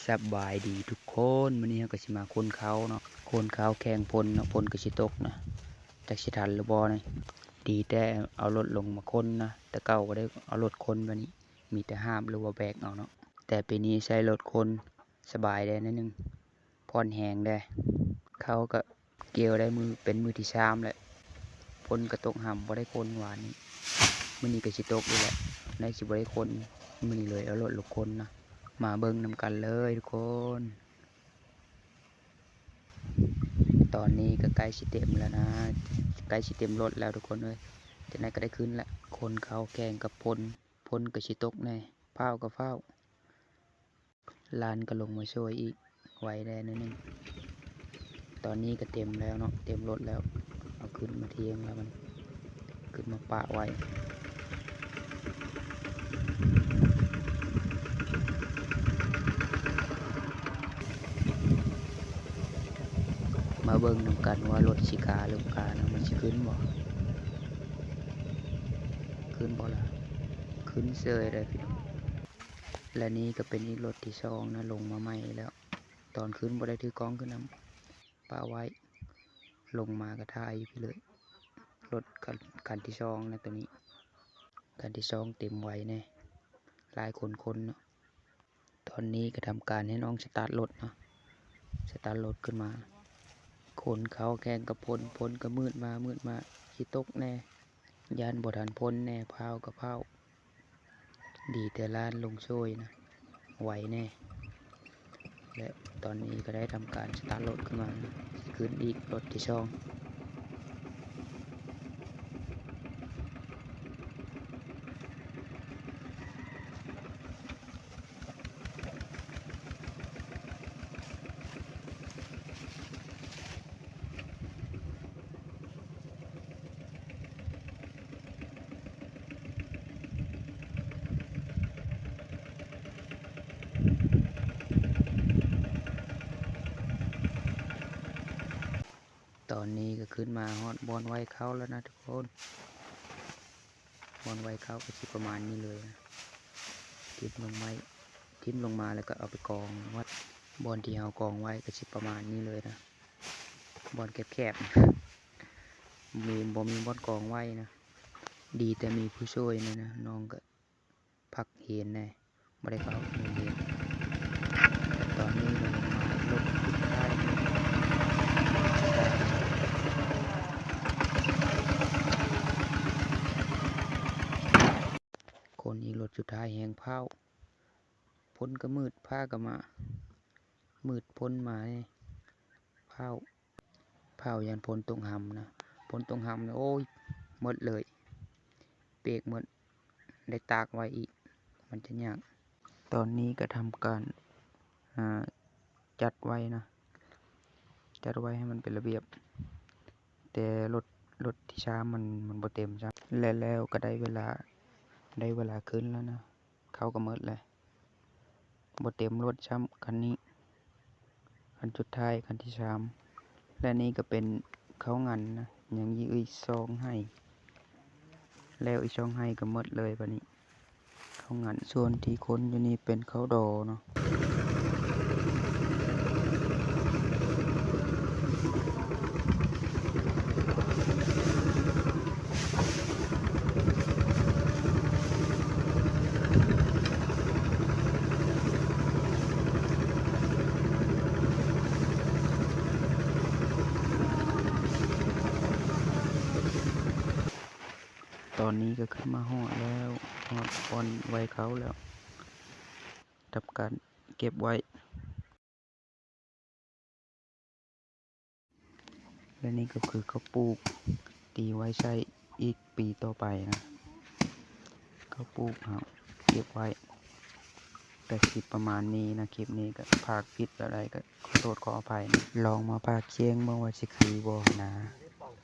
ສະບາຍດີທຸກຄົນ, ມື້ນີ້ເຮົາກໍຊິມາຂົນເຂົ້າເນາະ, ຂົນເຂົ້າແຂ່ງຝົນເນາະ, ຝົນກໍຊິຕົກນະ, ຈັກຊິທັນຫຼືບໍ່ນີ້. ດີແຕ່ເອົາລົດລົງມາຂົນນະ, ແຕ່ເກົ່າບໍ່ໄດ້ເອົາລົດຂົນແບບນີ້, ມີແຕ່ຫາບຫຼືວ່າແບກເອົາເນາະ, ແຕ່ປີນີ້ໃຊ້ລົດຂົນສະບາຍແດ່ໜ້ອຍໜຶ່ງ, ຜ່ອນແຮງແດ່. ເຂົ້າກໍ ກ່ຽວໄດ້ມື້ ເປັນມື້ທີສາມແລ້ວ, ຝົນກໍຕົກຫ້ຳ ບໍ່ໄດ້ຂົນວານນີ້, ມື້ນີ້ກໍຊິຕົກອີກແຫຼະ, ໄດ້ຊິບໍ່ໄດ້ຂົນມື້ນີ້ເລີຍ, ເອົາລົດລົງຂົນນະ. ມາເບິ່ງນຳກັນເລີຍທຸກຄົນ, ຕອນນີ້ກໍໃກ້ຊິເຕັມແລ້ວນະ, ໃກ້ຊິເຕັມລົດແລ້ວທຸກຄົນເອີຍ, ຈັ່ງໃດກໍໄດ້ຂຶ້ນແລ້ວ. ຂົນເຂົ້າແຂ່ງກັບຝົນ, ຝົນກໍຊິຕົກແດ່, ຟ້າວກໍຟ້າວ. ຫຼານກໍລົງມາຊ່ວຍອີກ, ໄວແດ່ໜ້ອຍໜຶ່ງ. ຕອນນີ້ກໍເຕັມແລ້ວເນາະ, ເຕັມລົດແລ້ວ, ເອົາຂຶ້ນມາທຽງແລ້ວ, ມັນຂຶ້ນມາປະໄວ້. ມາເບິ່ງນຳກັນວ່າລົດຊິກາຫຼືບໍ່ການະ, ມັນຊິຂຶ້ນບໍ່? ຂຶ້ນບໍ່ລະ? ຂຶ້ນເສີຍເລີຍພີ່ນ້ອງ. ແລະນີ້ກໍເປັນອີກລົດທີສອງນະ, ລົງມາໃໝ່ແລ້ວ. ຕອນຂຶ້ນບໍ່ໄດ້ຖືກ້ອງຂຶ້ນນຳ, ປະໄວ້, ລົງມາກໍຖ້າຢູ່ພີ້ເລີຍ. ລົດຄັນ ຄັນທີສອງນະໂຕນີ້, ຄັນທີສອງເຕັມໄວແດ່, ຫຼາຍຄົນຂົນເນາະ. ຕອນນີ້ກໍທຳການໃຫ້ນ້ອງສະຕາດລົດເນາະ, ສະຕາດລົດຂຶ້ນມາ, ຂົນເຂົ້າແຂ່ງກັບຝົນ, ຝົນກໍມືດມາມືດມາ, ຊິຕົກແດ່. ຢ້ານບໍ່ທັນພົ້ນແດ່, ພ້າວກໍພ້າວ. ດີແຕ່ຫຼານລົງຊ່ວຍນະ, ໄວແດ່. ແລະຕອນນີ້ກໍໄດ້ທຳການສະຕາດລົດຂຶ້ນມາ, ຊິຂຶ້ນອີກລົດທີສອງ. ຕອນນີ້ກໍຂຶ້ນມາຮອດບ່ອນໄຫວ້ເຂົ້າແລ້ວນະທຸກຄົນ. ບ່ອນໄຫວ້ເຂົ້າກໍຊິປະມານນີ້ເລີຍນະ, ຖິ້ມລົງໄຫວ້ ຖິ້ມລົງມາແລ້ວກໍເອົາໄປກອງໄວ້. ບ່ອນທີ່ເຮົາກອງໄວ້ກໍຊິປະມານນີ້ເລີຍນະ, ບ່ອນແຄບໆ ມີ ບໍ່ມີບ່ອນກອງໄຫວ້ນະ. ດີແຕ່ມີຜູ້ຊ່ວຍນີ້ນະ, ນ້ອງກໍ ພັກເຮນແດ່, ບໍ່ໄດ້ເຂົ້າໂຮງຮຽນ. ຕອນນີ້ກໍລົງມາລົດສຸດທ້າຍ, ຄົນອີກລົດສຸດທ້າຍແຮງພ້າວ, ຝົນກໍມືດ, ຟ້າກໍມາ, ມືດຝົນມາແດ່, ພ້າວ. ພ້າວຢ້ານຝົນຕົກຫ້ຳນະ, ຝົນຕົກຫ້ຳນະ ໂອ້ຍ ໝົດເລີຍ, ເປກໝົດ, ໄດ້ຕາກໄວ້ອີກ ມັນຈະຍາກ. ຕອນນີ້ກໍທຳການ ອາ ຈັດໄວ້ນະ, ຈັດໄວ້ໃຫ້ມັນເປັນລະບຽບ, ແຕ່ລົດ ລົດທີສາມມັນ ມັນບໍ່ເຕັມຊ້ຳ. ແລະແລ້ວກໍໄດ້ເວລາ ໄດ້ເວລາຂຶ້ນແລ້ວນະ. ເຂົ້າກໍໝົດແລ້ວ, ບໍ່ເຕັມລົດຊ້ຳຄັນນີ້, ຄັນສຸດທ້າຍ ຄັນທີສາມ. ແລະນີ້ກໍເປັນເຂົ້າງັນນະ, ຍັງຢູ່ອີກສອງໄຮ່, ແລ້ວອີກສອງໄຮ່ກໍໝົດເລີຍບາດນີ້ ເຂົ້າງັນ. ສ່ວນທີ່ຂົນຢູ່ນີ້ເປັນເຂົ້າດໍເນາະ. ຕອນນີ້ກໍຂຶ້ນມາຮອດແລ້ວ, ຮອດບ່ອນໄຫວ້ເຂົ້າແລ້ວ, ທຳການເກັບໄວ້. ແລະນີ້ກໍຄືເຂົ້າປູກທີ່ໄວ້ໃຊ້ອີກປີຕໍ່ໄປນະ. ເຂົ້າປູກເຮົາເກັບໄວ້ ກໍຊິປະມານນີ້ນະ. ຄລິບນີ້ກໍພາກຜິດແບບໃດກໍຂໍໂທດຂໍອະໄພນະ. ລອງມາພາກສຽງເບິ່ງວ່າຊິຄືບໍ່ຫັ້ນນະ.